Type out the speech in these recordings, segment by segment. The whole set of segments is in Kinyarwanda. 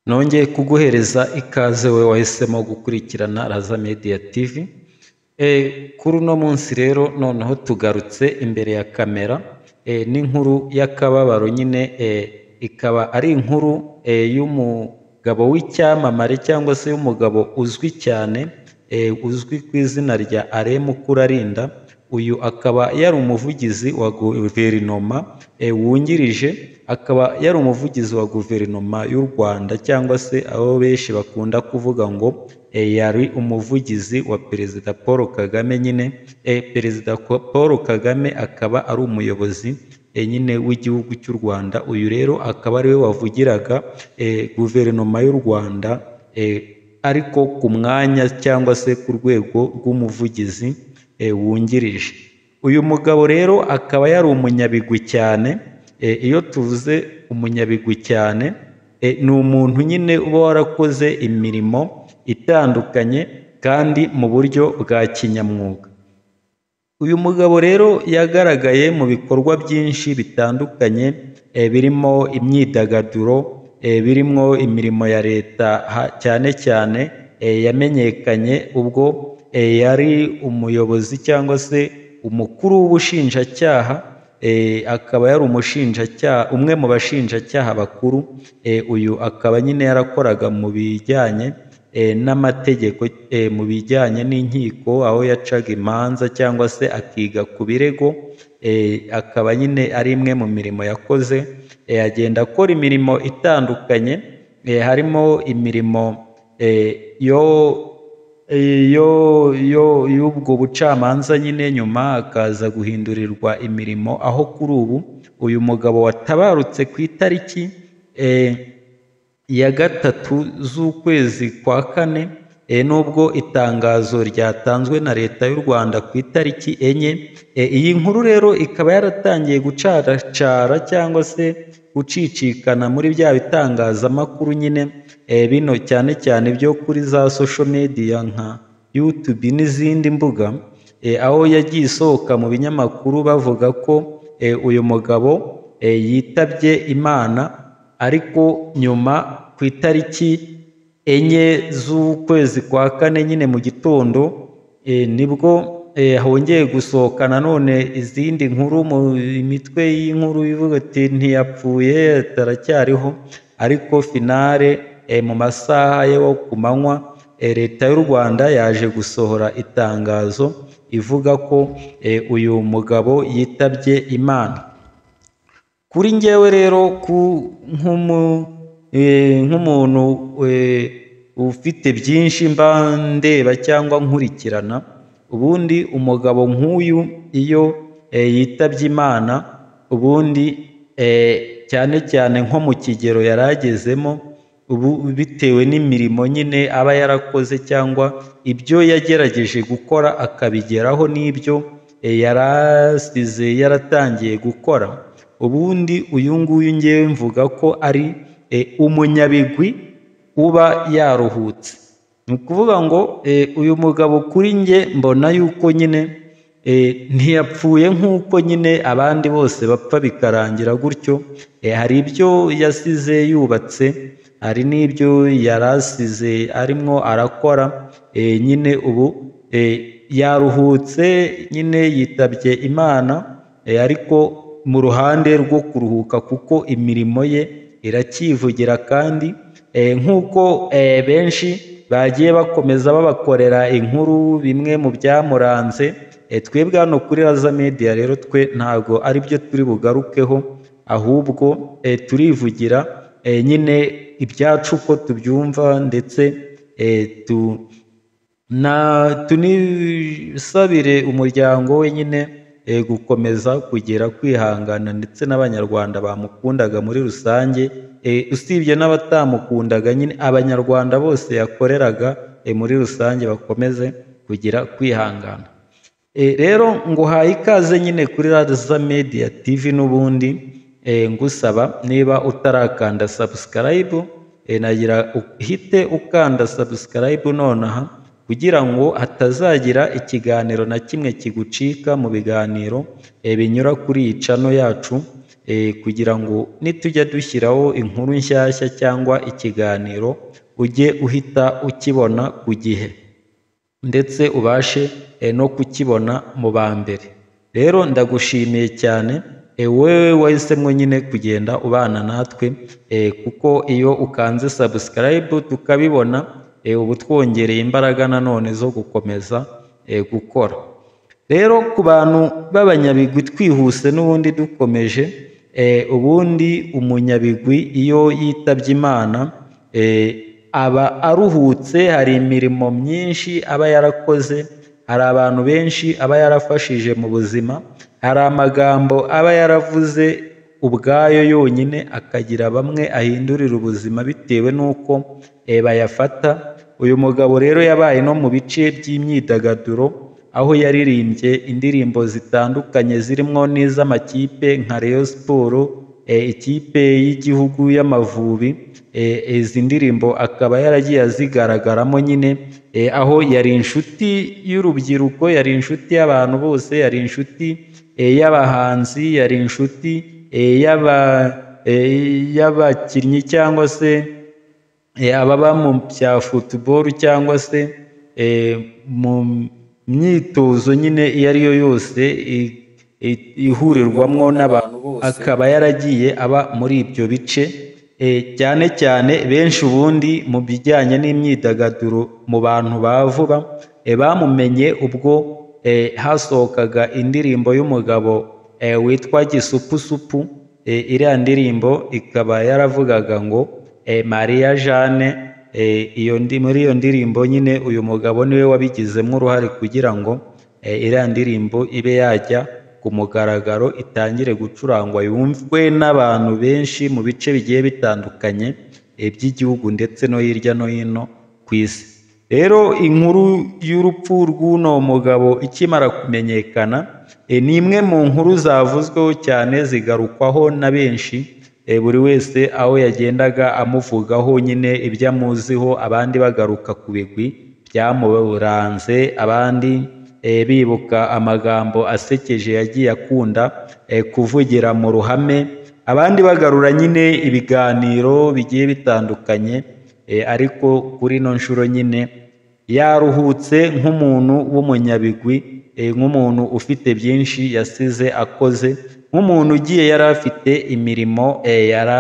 Nongeye kuguhereza ikaze wowe wahisemo gukurikirana Raza Media TV. Kuri uno munsi rero noneho tugarutse imbere ya kamera n'inkuru y'akababaro nyine, ikaba ari inkuru y'umugabo w'icyamamare cyangwa se y'umugabo uzwi cyane, uzwi ku izina rya Alain Mukurarinda. Uyu akaba yari umuvugizi wa guverinoma wungirije, akaba yari umuvugizi wa guverinoma y'u Rwanda, cyangwa se abo benshi bakunda kuvuga ngo yari umuvugizi wa Perezida Paul Kagame nyine. Perezida Paul Kagame akaba ari umuyobozi nyine w'igihugu cy'u Rwanda. Uyu rero akaba ariwe wavugiraga guverinoma y'u Rwanda, ariko ku mwanya cyangwa se ku rwego rw'umuvugizi wungirije. Uyu mugabo rero akaba yari umunyabigwi cyane. Iyo tuvuze umunyabigwi cyane, ni umuntu nyine uba warakoze imirimo itandukanye kandi mu buryo bwa kinyamwuga. Uyu mugabo rero yagaragaye mu bikorwa byinshi bitandukanye, birimo imyidagaduro, birimo imirimo ya leta, cyane cyane yamenyekanye ubwo yari umuyobozi cyangwa se umukuru w'ubushinjacyaha, akaba yari umushinjacyaha, umwe mu bashinjacyaha bakuru. Uyu akaba nyine yarakoraga mu bijyanye n'amategeko, mu bijyanye n'inkiko, aho yacaga imanza cyangwa se akiga ku birego, akaba nyine ari imwe mu mirimo yakoze. Agenda akora imirimo itandukanye, harimo imirimo yo y'ubwo bucamanza nyine, nyuma akaza guhindurirwa imirimo, aho kuri ubu uyu mugabo watabarutse ku itariki ya 3 z'ukwezi kwa 4, nubwo itangazo ryatanzwe na leta y'u Rwanda ku itariki 4. Iyi nkuru rero ikaba yaratangiye gucaracara cyangwa se gucicikana muri bya bitangazamakuru nyine, bino cyane cyane byo kuri za social media nka YouTube n'izindi mbuga, aho yagiye isohoka mu binyamakuru bavuga ko uyu mugabo yitabye Imana, ariko nyuma ku itariki 4 z'ukwezi kwa 4 nyine mu gitondo, nibwo hongeye gusohoka nanone izindi nkuru mu mitwe y'inkuru ivuga ati ntiyapfuye taracyariho, ariko finale mu masaha yo ku manywa leta y'u Rwanda yaje gusohora itangazo ivuga ko uyu mugabo yitabye Imana. Kuri njyewe rero nk'umuntu ufite byinshi mba ndeba cyangwa nkurikirana, ubundi umugabo nk'uyu iyo yitabye Imana, ubundi cyane cyane nko mu kigero yari agezemo, ubu bitewe n'imirimo nyine aba yarakoze cyangwa ibyo yagerageje gukora akabigeraho n'ibyo yarasize yaratangiye gukora, ubundi uyu nguyu ngewe mvuga ko ari umunyabigwi uba yaruhutse. Ni ukuvuga ngo uyu mugabo kuri nge mbona yuko nyine ntiyapfuye nk'uko nyine abandi bose bapfa bikarangira gutyo. Hari ibyo yasize yubatse, hari n'ibyo yarasize arimo arakora, nyine ubu yaruhutse nyine yitabye Imana, ariko mu ruhande rwo kuruhuka kuko imirimo ye iracyivugira, kandi nk'uko benshi bagiye bakomeza babakorera inkuru bimwe mu byamuranze, twebwe hano kuri Raza Media rero twe ntago ari byo turi bugarukeho, ahubwo turivugira nyine ibyacu uko tubyumva, ndetse tunisabire umuryango we nyine gukomeza kugira kwihangana, ndetse n'abanyarwanda bamukundaga muri rusange, usibye n'abatamukundaga nyine abanyarwanda bose yakoreraga muri rusange bakomeze kugira kwihangana. Rero nguhaye ikaze nyine kuri Raza Media TV n'ubundi, ngusaba niba utarakanda subscribe, nagira uhite ukanda subscribe nonaha, kugira ngo hatazagira ikiganiro na kimwe kigucika mu biganiro binyura kuri iyi channel yacu. kugira ngo nitujya dushyiraho inkuru nshyashya cyangwa ikiganiro ujye uhita ukibona ku gihe, ndetse ubashe no kukibona mu ba mbere. Rero ndagushimiye cyane wowe wahisemo nyine kugenda ubana natwe, kuko iyo ukanze subscribe tukabibona, uba utwongereye imbaraga nanone zo gukomeza gukora. Rero ku bantu b'abanyabigwi twihuse n'ubundi dukomeje, ubundi umunyabigwi iyo yitabye Imana aba aruhutse, hari imirimo myinshi aba yarakoze, hari abantu benshi aba yarafashije mu buzima, hari amagambo aba yaravuze ubwayo yonyine akagira bamwe ahindurira ubuzima bitewe n'uko bayafata. Uyu mugabo rero yabaye no mu bice by'imyidagaduro, aho yaririmbye indirimbo zitandukanye zirimo n'iz'amakipe nka Rayon Sports, ikipe y'igihugu y'Amavubi. Izi ndirimbo akaba yaragiye azigaragaramo nyine, aho yari inshuti y'urubyiruko, yari inshuti y'abantu bose, yari inshuti y'abahanzi, yari inshuti y'abakinnyi cyangwa se ababa mu bya football cyangwa se mu myitozo nyine iyo ari yo yose ihurirwamo n'abantu bose, akaba yaragiye aba muri ibyo bice, cyane cyane benshi ubundi mu bijyanye n'imyidagaduro mu bantu ba vuba bamumenye ubwo hasohokaga indirimbo y'umugabo witwa Gisupusupu. Iriya ndirimbo ikaba yaravugaga ngo Mariya Jeanne. Muri iyo ndirimbo nyine uyu mugabo niwe wabigizemo uruhare kugira ngo iriya ndirimbo ibe yajya ku mugaragaro, itangire gucurangwa, yumvwe n'abantu benshi mu bice bigiye bitandukanye by'igihugu ndetse no hirya no hino ku isi. Rero inkuru y'urupfu rw'uno mugabo ikimara kumenyekana, ni imwe mu nkuru zavuzweho cyane, zigarukwaho na benshi, buri wese aho yagendaga amuvugaho nyine ibyo amuziho, abandi bagaruka ku bigwi byamuranze, abandi bibuka amagambo asekeje yagiye akunda kuvugira mu ruhame, abandi bagarura nyine ibiganiro bigiye bitandukanye. Ariko kuri ino nshuro nyine yaruhutse nk'umuntu w'umunyabigwi, nk'umuntu ufite byinshi yasize akoze, nk'umuntu ugiye yari afite imirimo yari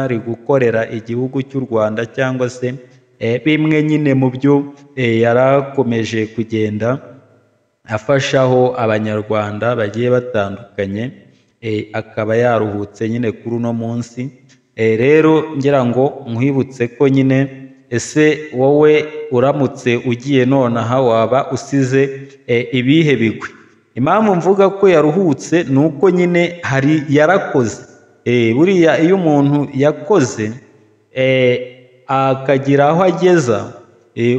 ari gukorera igihugu cy'u Rwanda, cyangwa se bimwe nyine mu byo yari akomeje kugenda afashaho abanyarwanda bagiye batandukanye, akaba yaruhutse nyine kuri uno munsi. Rero ngira ngo nkwibutse ko nyine, ese wowe uramutse ugiye nonaha waba usize ibihe bigwi? Impamvu mvuga ko yaruhutse ni uko nyine hari yarakoze. Buriya iyo umuntu yakoze akagira aho ageza,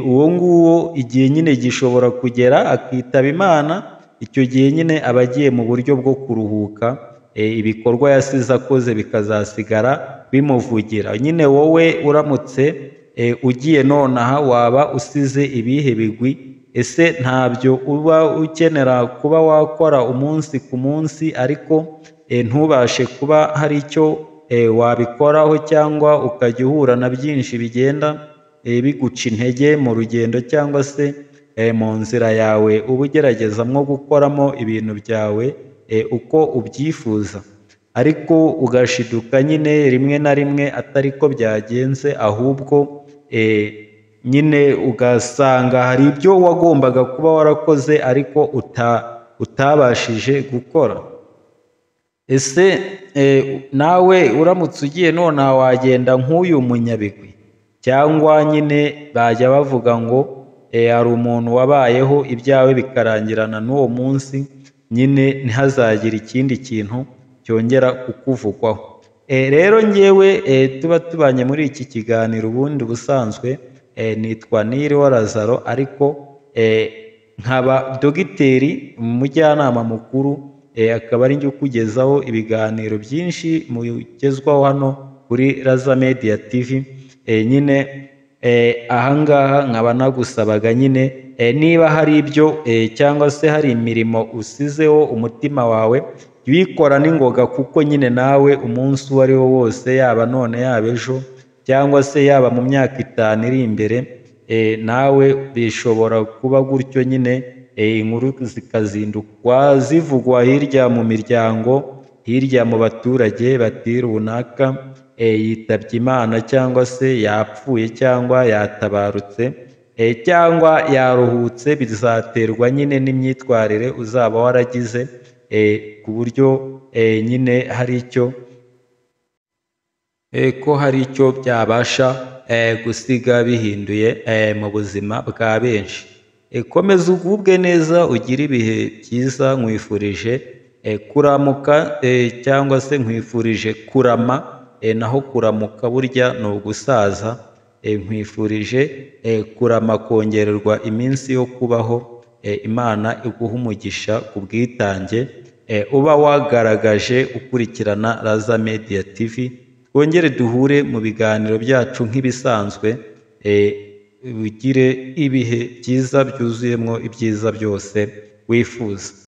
uwo nguwo igihe nyine gishobora kugera akitaba Imana, icyo gihe nyine aba agiye mu buryo bwo kuruhuka, ibikorwa yasize akoze bikazasigara bimuvugira. Nyine wowe uramutse ugiye nonaha waba usize ibihe bigwi? Ese ntabyo uba ukenera kuba wakora umunsi ku munsi ariko ntubashe kuba hari icyo wabikoraho, cyangwa ukajya uhura na byinshi bigenda biguca intege mu rugendo cyangwa se mu nzira yawe uba ugerageza nko gukoramo ibintu byawe uko ubyifuza, ariko ugashiduka nyine rimwe na rimwe atari ko byagenze, ahubwo nyine ugasanga hari ibyo wagombaga kuba warakoze ariko utabashije gukora. Ese nawe uramutse ugiye nonaha wagenda nk'uyu munyabigwi? Cyangwa nyine bajya bavuga ngo hari umuntu wabayeho ibyawe bikarangirana n'uwo munsi, nyine ntihazagire ikindi kintu cyongera kukuvugwaho. Rero ngewe tuba tubanye muri iki kiganiro ubundi busanzwe nitwa Niriwa Lazaro, ariko nkaba dogiteri umujyanama mukuru, akaba ari njye ukugezaho ibiganiro byinshi mugezwaho hano kuri Raza Media TV. Nyine ahangaha nkaba nagusabaga nyine niba hari ibyo cyangwa se hari imirimo usizeho umutima wawe, Jya ubikora n'ingoga kuko nyine nawe umunsi uwo ari wo wose, yaba none yaba ejo, cyangwa se yaba mu myaka 5 iri imbere, nawe bishobora kuba gutyo nyine, inkuru zikazindukwa zivugwa hirya mu miryango, hirya mu baturage, bati runaka yitabye Imana, cyangwa se yapfuye, cyangwa yatabarutse, cyangwa yaruhutse. Bizaterwa nyine n'imyitwarire uzaba waragize, ku buryo nyine hari icyo ko hari icyo byabasha gusiga bihinduye mu buzima bwa benshi. Komeza ugubwe neza, ugire ibihe byiza. Nkwifurije kuramuka, cyangwa se nkwifurije kurama, naho kuramuka burya ni ugusaza. Nkwifurije kurama, kongererwa iminsi yo kubaho. Imana iguhe umugisha ku bwitange uba wagaragaje ukurikirana Raza Media TV. Twongere duhure mu biganiro byacu nk'ibisanzwe. Ugire ibihe byiza byuzuyemo ibyiza byose wifuza.